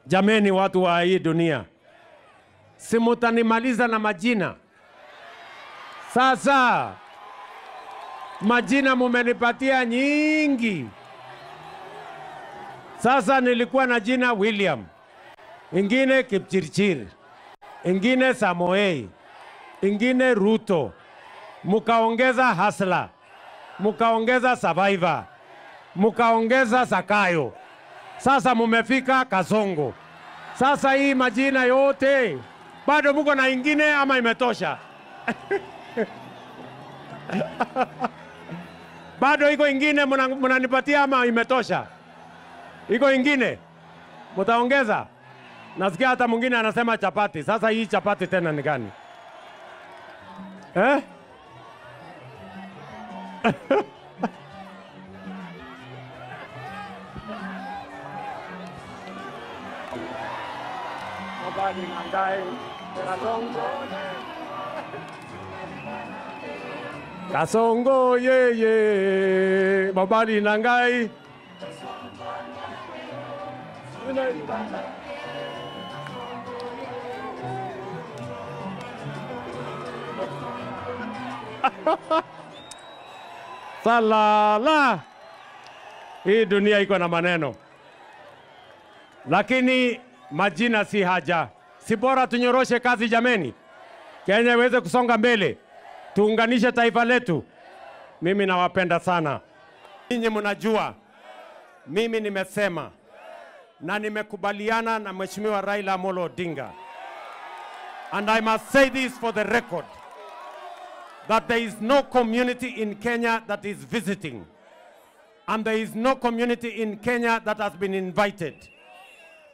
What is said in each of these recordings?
Jameni, watu wa hii dunia, si mutanimaliza na majina. Sasa majina mumenipatia nyingi. Sasa nilikuwa na jina William, ingine Kipchirchir, ingine Samoei, ingine Ruto, mukaongeza Hasla, mukaongeza Survivor, mukaongeza Sakayo. Sasa mumefika Kasongo. Sasa hii majina yote bado muko na ingine ama imetosha? Bado iko ingine munanipatia ama imetosha? Iko ingine mutaongeza? Nasikia hata mwingine anasema chapati. Sasa hii chapati tena ni gani? Eh? Kasongo ye ye, mobali nangai. Salala. Hii dunia iko na maneno, lakini majina si haja. Si bora tunyoroshe kazi jameni, Kenya iweze kusonga mbele, tuunganishe taifa letu. Mimi nawapenda sana. Ninyi mnajua mimi nimesema na nimekubaliana na Mheshimiwa Raila Amolo Odinga. And I must say this for the record, that there is no community in Kenya that is visiting, and there is no community in Kenya that has been invited,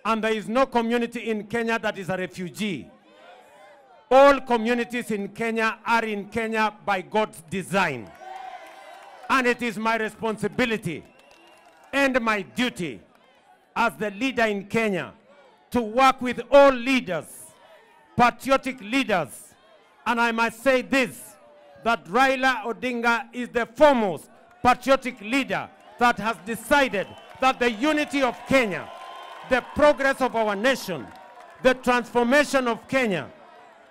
and there is no community in Kenya that is a refugee. All communities in Kenya are in Kenya by God's design. And it is my responsibility and my duty as the leader in Kenya to work with all leaders, patriotic leaders. And I must say this, that Raila Odinga is the foremost patriotic leader that has decided that the unity of Kenya, the progress of our nation, the transformation of Kenya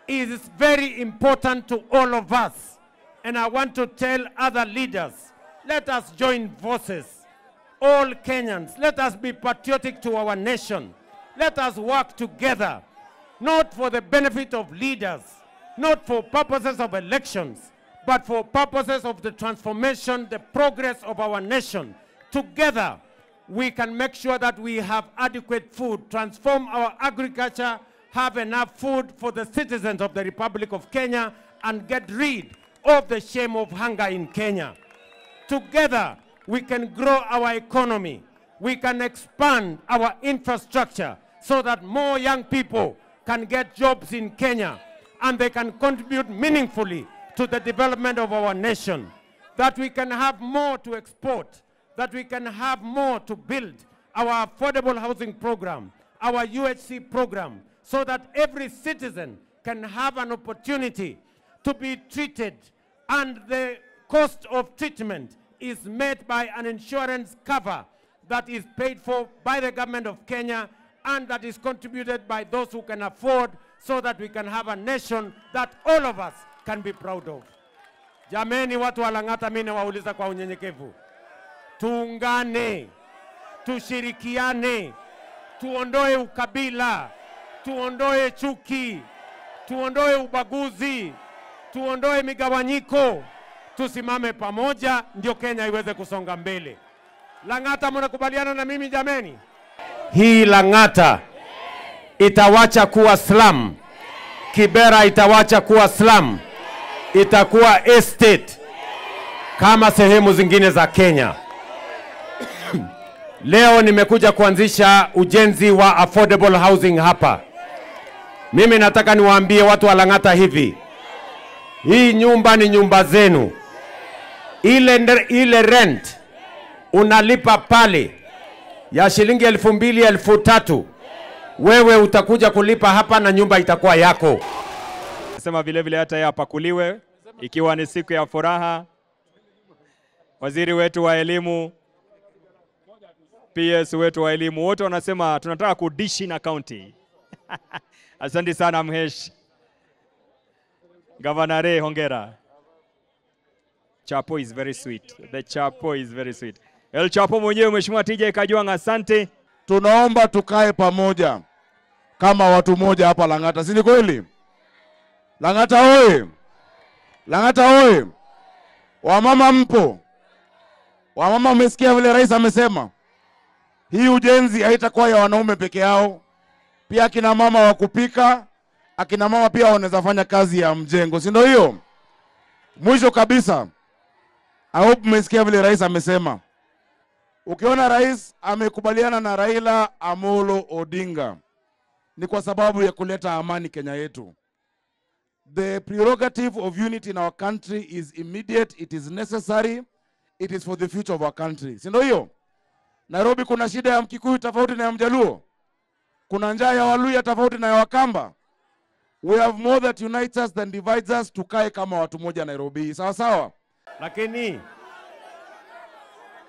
is very important to all of us. And I want to tell other leaders, let us join forces. All Kenyans, let us be patriotic to our nation. Let us work together, not for the benefit of leaders, not for purposes of elections, but for purposes of the transformation, the progress of our nation. Together, we can make sure that we have adequate food, transform our agriculture, have enough food for the citizens of the Republic of Kenya, and get rid of the shame of hunger in Kenya. Together, we can grow our economy. We can expand our infrastructure so that more young people can get jobs in Kenya and they can contribute meaningfully to the development of our nation. That we can have more to export, that we can have more to build our affordable housing program, our UHC program, so that every citizen can have an opportunity to be treated, and the cost of treatment is met by an insurance cover that is paid for by the government of Kenya and that is contributed by those who can afford, so that we can have a nation that all of us can be proud of. Jameni, watu wa Lang'ata, mimi nawauliza kwa unyenyekevu, tuungane, tushirikiane, tuondoe ukabila, tuondoe chuki, tuondoe ubaguzi, tuondoe migawanyiko, tusimame pamoja ndio Kenya iweze kusonga mbele. Lang'ata, mnakubaliana na mimi jameni? Hii Lang'ata itawacha kuwa slum, Kibera itawacha kuwa slum, itakuwa estate kama sehemu zingine za Kenya. Leo nimekuja kuanzisha ujenzi wa affordable housing hapa. Mimi nataka niwaambie watu wa Lang'ata hivi, hii nyumba ni nyumba zenu. Ile rent unalipa pale ya shilingi 2000, 3000, wewe utakuja kulipa hapa na nyumba itakuwa yako. Sema vile vile hata yeye apakuliwe, ikiwa ni siku ya furaha. Waziri wetu wa elimu PS wetu wa elimu, wote wanasema tunataka kudishi na county. Asante sana Mhesh. Governor Ray, hongera. Chapo is very sweet. The Chapo is very sweet. El Chapo mwenyewe Mheshimiwa TJ Kajwang, asante. Tunaomba tukae pamoja kama watu moja hapa Lang'ata, si ni kweli? Lang'ata oye! Lang'ata oye! Wamama mpo? Wamama mmesikia vile rais amesema? Hii ujenzi haitakuwa ya wanaume peke yao. Pia akina mama wa kupika, akina mama pia wanaweza fanya kazi ya mjengo, si ndio hiyo? Mwisho kabisa, I hope mmesikia vile rais amesema. Ukiona rais amekubaliana na Raila Amolo Odinga, ni kwa sababu ya kuleta amani Kenya yetu. The prerogative of unity in our country is immediate, it is necessary, it is for the future of our country. Si ndio hiyo? Nairobi kuna shida ya Mkikuyu tofauti na ya Mjaluo. Kuna njaa ya Waluya tofauti na ya Wakamba. We have more that unites us than divides us. Tukae kama watu moja Nairobi. Sawa sawa? Lakini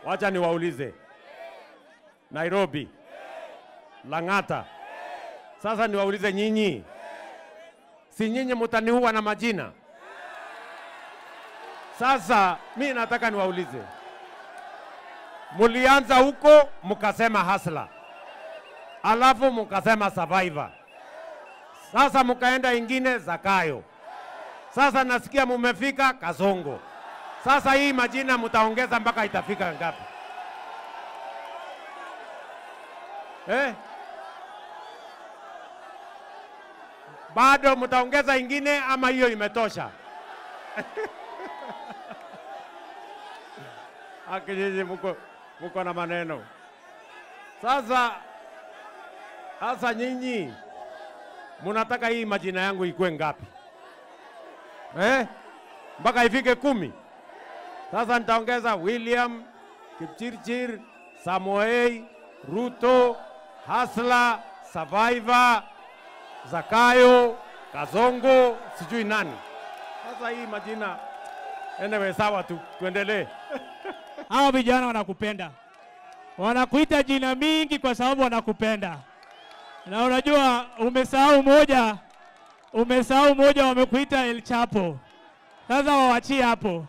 wacha niwaulize. Nairobi, Lang'ata. Sasa niwaulize nyinyi. Si nyinyi mtaniua na majina? Sasa mimi nataka niwaulize. Mulianza huko mkasema hasla. Alafu mkasema survivor. Sasa mkaenda ingine Zakayo. Sasa nasikia mumefika Kasongo. Sasa hii majina mtaongeza mpaka itafika ngapi? Eh? Bado mtaongeza ingine ama hiyo imetosha? Akijiji mko na maneno. Sasa nyinyi mnataka hii majina yangu ikuwe ngapi? Eh? Mpaka ifike 10. Sasa nitaongeza William, Kipchirchir, Samoei, Ruto, Hasla, Survivor, Zakayo, Kasongo, sijui nani. Sasa hii majina, anyway, sawa tu, tuendelee. Hao vijana wanakupenda. Wanakuita jina mingi kwa sababu wanakupenda. Na unajua umesahau moja wamekuita El Chapo. Sasa waachie hapo.